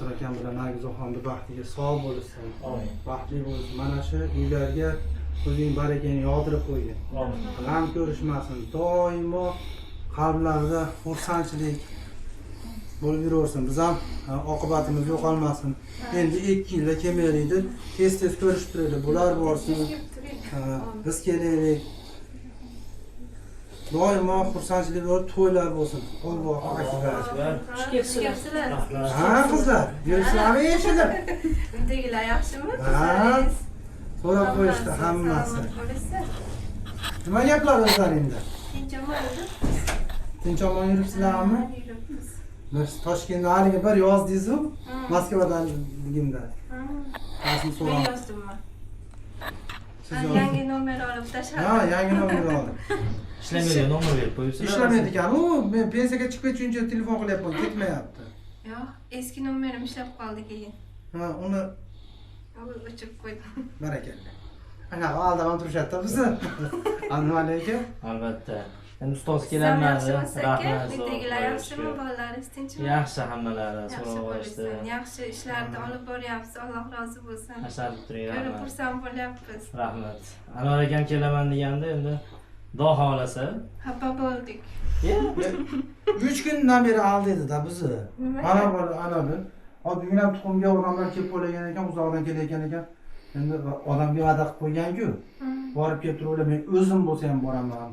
Jasur akam bilan Nargizaxonni baxtiga sog' bo'lishsin. Amin. Baxtli bo'lsin. Mana shu uylarga o'zing barakangni yog'dirib qo'ygin. Amin. G'am ko'rishmasin. Doimo qalblarida xursandchilik bo'lib yuraversin. Biz ham oqibatimiz yo'qolmasin. Endi 2 yilda kelmaylik, tez-tez ko'rishib turaylik. Bular borsin, biz kelaylik. Doimo xursandchilik bo'lib to'ylar bo'lsin. Allohu akbar. Xush kelibsizlar. Rahmat. Ha, qizlar, yuribsizlarmi eshilib? Uydagilar yaxshimi? Ha. So'rab qo'yishdi hammasi. Salomat bo'lishsin. Nima gaplar o'zlaringda? Tinch omon. Tinch omon yuribsizlarmi? Yuribmiz. Biz Toshkentda haligi bir yozdingiz-u, Moskvadaligimda. Rasm Men so'rab. yozdimmi? Siz Ha, yozdingiz. yangi nomer olib tashladim. Ha, yangi nomer oldim. Ishlamaydigan nomer berib qo'yibsizlar. Ishlamaydi ekan. U men pensiyaga chiqib ketguncha telefon qilyapman, ketmayapti. Yo'q, eski nomerim ishlab qoldi keyin. Ha, uni O'chirib qo'ydim. barakalla. Anaqa aldab ham turishadi-da bizni. Anvar aka. Albatta. Endi ustoz Sizam kelamadi. yaxshimisiz aka? Rahmat. Uydagilar yaxshimi? Bolalaringiz tinchmi? Yaxshi hammalari Yaxshi so'rab olishdi. bo'lishsin. Yaxshi ishlarni olib boryapsiz. Alloh rozi bo'lsin. Hasharib turing, Ko'rib rahmat. xursand bo'lyapmiz. Rahmat. Anvar akam kelaman deganda endi Xudo xohlasa. Xafa bo'ldik. 3 kundan beri aldaydi-da bizni. Nimaga? Mana bola, ana bu. Hop, bugun ham tuxumga odamlar kelib qo'ygan ekan, uzoqdan kelayotgan ekan. Endi odamga va'da qilib qo'ygan-ku. Borib kelib turib, men o'zim bo'lsa ham boraman.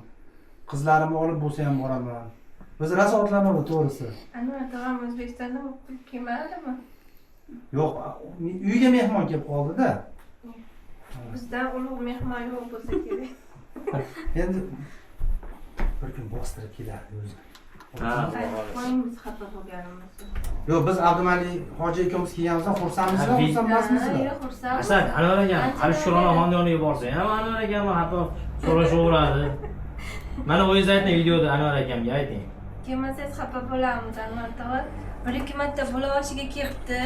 Qizlarimni olib bo'lsa ham boraman. Biz rosa otlanadi to'g'risi. Anvar tog'am O'zbekistonda bo'lib kelmadimi? Yo'q, uyga mehmon kelib qoldi-da. Bizdan ulug' mehmon yo'q bo'lsa kerak. Endi bir kun bostirib kelardi o'zi. Ha, Aytib qo'ying, biz xafa bo'lganimizni. Yo'q, biz Abdumalik hoji ikkovimiz kelganimizdan xursandmisizlar, Ha, xursand emasmisizlar? Yo'q, xursandmiz. Asad, Anvar akam, hali Shukrona xonni yoniga borsa ham Anvar akam xafa so'rashaveradi. Mana o'zingiz ayting videoda Anvar akamga ayting. Kelmasangiz xafa bo'lamiz Anvar tog'a. Bir ikki marta bulovoshiga kelibdi.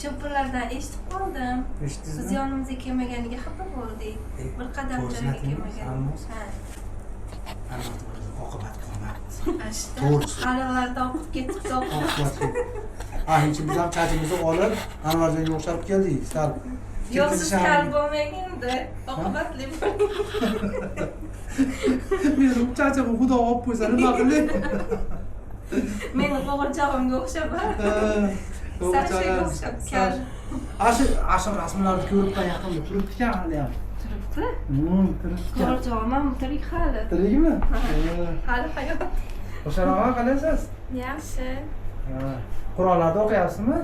Shu pullardan eshitib qoldim. Biz Eshitdingizmi? yonimizga kelmaganiga xafa bo'ldik. Bir qadam To'g'risini joyga aytaymi? kelmagan. Hammamiz? Ha. Oqibat qilmadi. Ashta. To'g'risi. Ariqlarda oqib ketibdi. Oqibat. Ha, hech biz ham chachimizni olib Anvarjonga o'xshab keldik. Sal. Yo'q, siz kal bo'lmaganda oqibatli bo'ling. Meni chachimni xudo olib qo'ysa nima qilay? Meni qo'g'irchog'imga o'xshab. Sashaga o'xshab kal. Ashu rasmlarni ko'rib yaqinda turibdi ekan hali ham. Turibdi. Turibdi ekan. Qo'g'irchog'im ham tirik hali. Tirikmi? Hali hayot. O'shanaqa qalaysiz? Yaxshi. Qur'onlarni o'qiyapsizmi?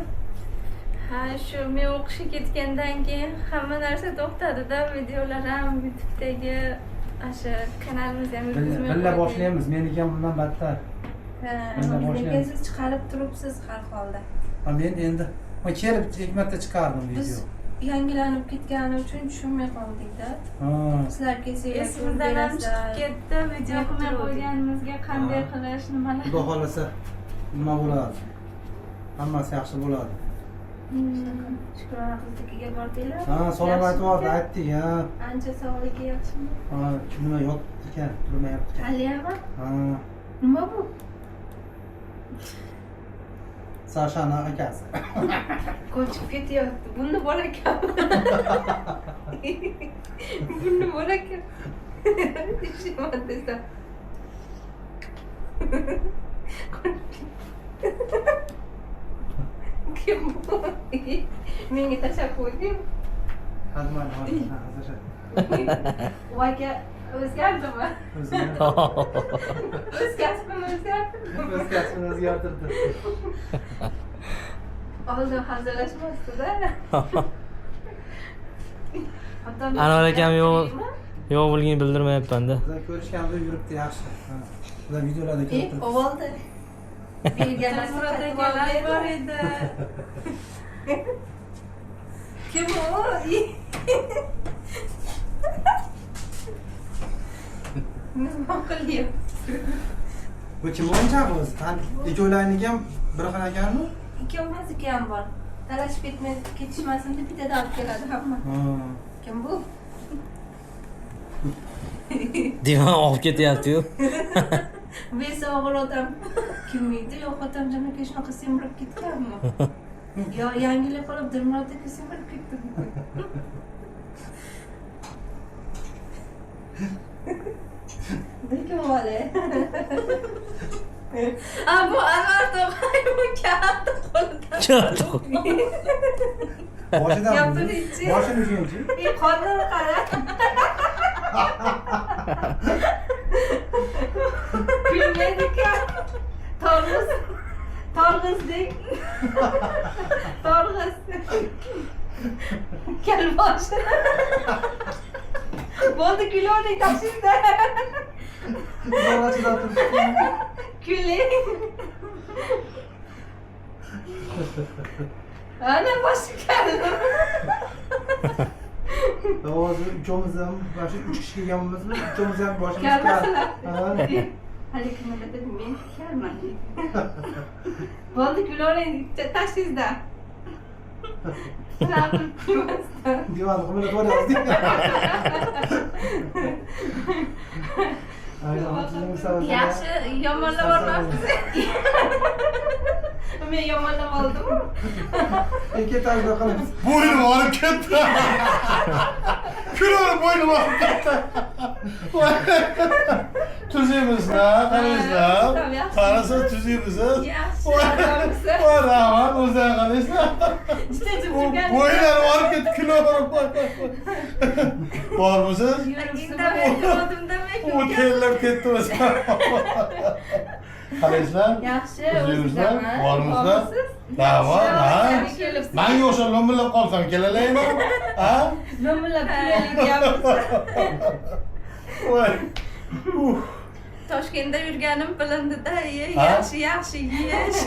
Ha, shu men o'qishga ketgandan keyin hamma narsa to'xtadi-da, videolar ham, YouTube'dagi o'sha kanalimiz ham yurgizmay Billa qo'ydik. boshlaymiz. Meniki ham bundan battar. Ha. Billa Lekin boshlaymiz. siz chiqarib turibsiz har holda. Ha, men endi men kelib ikki marta chiqardim Biz video. yangilanib ketgani uchun tushunmay qoldik-da. Ha. Sizlar kelsanglar Esimizdan ham chiqib ketdi, video Deb qilmay turuvdik. qo'yganimizga qanday Ha. qilish, nimalar. Xudo xohlasa nima bo'ladi? Hammasi yaxshi bo'ladi. Shukrona qiznikiga bordinglar. Ha, salom aytib yubordi, aytdik, ha. Ancha sog'ligi yaxshimi? Ha, nima yotibdi ekan, turmayapti ekan. Haliyami? Ha, Nima bu? Sashani akasi. Ko'chib ketyapti. Buni bor ekan. Buni bor ekan. Ishonma desam. Kim bu? Menga tashlab qo'yding. Hadi mayli, hadi, ha, Sasha. Voyga o'zgardimi? O'zini O'z kasbini o'zgartirdimi? o'z kasbini o'zgartirdi. Oldin hazillashmasdi-da. Anvar akam yo'q. Yo'q bo'lgin bildirmayapman-da. Bizlar ko'rishganimizda yuribdi yaxshi. Ha. Bizlar videolarda ko'rib turibmiz. Ovoldi. Bergan narsa Murod qaytib akalar olmaydi. bor edi. Kim u? Nima qilyapti? Bu kim o'yinchoq o'zi? Ikkovlariniki ham bir xil ekanmi? Ikkovimizniki ham bor. Talashib ketmay ketishmasin deb bittadan olib keladi hamma. Ha. Kim bu? Divan olib ketyapti-yu. Besi og'ir odam. Kim edi? Yo'q, otamjon aka shunaqa semirib ketganmi? Yo, yangilik qilib Dilmurod aka semirib ketdi bugun. Bilkim vale. A bu Anvar tog'ay bu katta qo'lidan. Boshidan. Gapiringchi. Boshini ushlaychi. Ey, qornini qara. Kulmaydi ekan. Torg'iz. Torg'iz deng. Torg'iz. Kal boshi. Bo'ldi, kulavering, tashingda. Zo'rg'a chidab turibdi. Kuling. Ana boshi kal. Hozir uchovimiz ham mana shu 3 kishi kelganmizmi? Uchovimiz ham boshimiz kal. Kalmaslar. Ha. Haligi nima dedi? Men kalman. Bo'ldi, kulavering, tashingda. Shunaqa qilib kulmasdan. Divanni qimirlatib yuboryapmiz. Yaxshi, yomonlab yubormabsiz. Men yomonlab oldimmi? Ikki etajda qilamiz. Bo'ynim og'rib ketdi. Kulaverib bo'ynim og'rib ketdi. Tuzimizlar, qaraysizlar. Yaxshi. Qarasa tuzimiz. Yaxshi. Voy rahmat, o'zinglar qaraysizlar. Juda jimjirgan. Bo'yinlar og'rib ketdi, kulaverib. Bormisiz? Indamay turgandim, U terlab ketdi o'zi. Qaraysizlar? Yaxshi, Tuzimizlar, o'zingizmi? bormisizlar? Rahmat, ha? Kelibsiz. Manga o'xshab lo'millab qolsam kelalaymi? Ha? Lo'millab kulaylik deyapmiz. Voy. Toshkentda yurganim bilindi-da, Ha? yaxshi, yaxshi yeyish.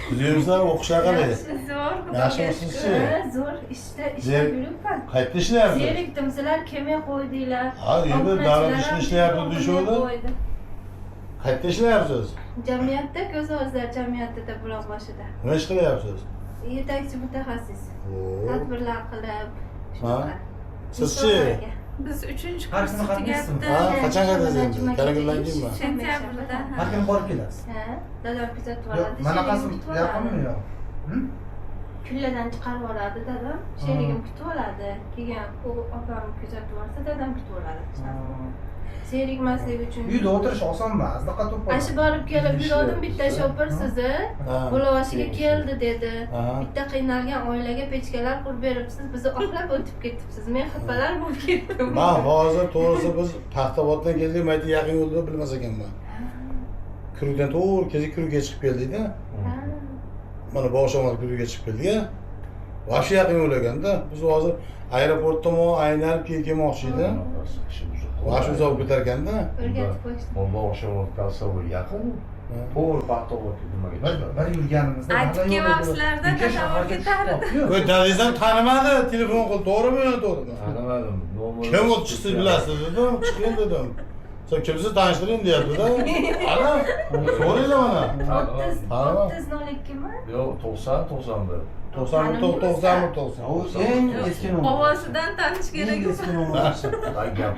Tuzimizlar, o'qishlar qalay? Yaxshi, zo'r. Xudoga Yaxshimisiz-chi? shukur. Ha, zo'r ishda ishda yuribman. Qayerda ishlayapsiz? Zerikdim, sizlar kelmay qo'ydinglar. Ha, endi Obunachilar davlat ham ishini ishlayapti kelmay deyishuvdi. qo'ydi. Qayerda ishlayapsiz? Jamiyatda, ko'z o'zlar jamiyatida buloqboshida. Nima ish qilyapsiz? Yetakchi mutaxassis. Oo. Tadbirlar qilib, shunaqa. Sizchi? Insonlarga. Biz 3-kurs Har kuni qatnaysizmi? tugatdi. Ha, qachon qaytasiz endi? Karakuldan keyinmi? Sentyabrda. Har kuni borib kelasiz. Ha, dadam kuzatib Yo'q, oladi. manaqasi sherigim kutib oladi. yaqinmi yo'q? Kulladan chiqarib oladi dadam, sherigim kutib oladi. Keyin u opam kuzatib olsa, dadam kutib oladi. Zerikmaslik uchun. Uyda o'tirish oson emas, diqqat to'pla. Ana shu borib kelib yurdim, bitta shopir sizni Buloqboshiga keldi dedi. Bitta qiynalgan oilaga pechkalar qurib beribsiz, bizni oqlab o'tib ketibsiz. Men xafalar bo'lib ketdim. Man hozir to'g'risi biz Paxtavoddan keldik, mayda yaqin yo'lda bilmas ekanman. Kurukdan to'g'ri kecha Kurukka chiqib keldik-da. Mana Bog'ishamol Kurukka chiqib keldik-a. Вообще yaqin yo'l ekanda. Biz hozir aeroport tomon aylanib keyin kelmoqchi edi. Вообще uzoq ketar ekanda. O'rgatib qo'yishdi. Bog'ishamol Koltsovoy yaqin. To'g'ri Paxtavod nimaga chiqadi? Bir yurganimizda Aytib kelmabsizlar-da, dadam o'rgatardi. Voy, dadingiz ham tanimadi, telefon qildi, to'g'rimi, to'g'rimi? Tanimadim. Nomer. Kim o'tib chiqdi bilasiz dedim, chiqing dedim. Sen kimsiz tanishtiring deyapti-da. Ana, so'ranglar mana. 30 02 mi? Yo'q, 90 91. 91 91 90. U eng eski nomer. Ovozidan tanish kerak. Eng eski nomer. Ay gap.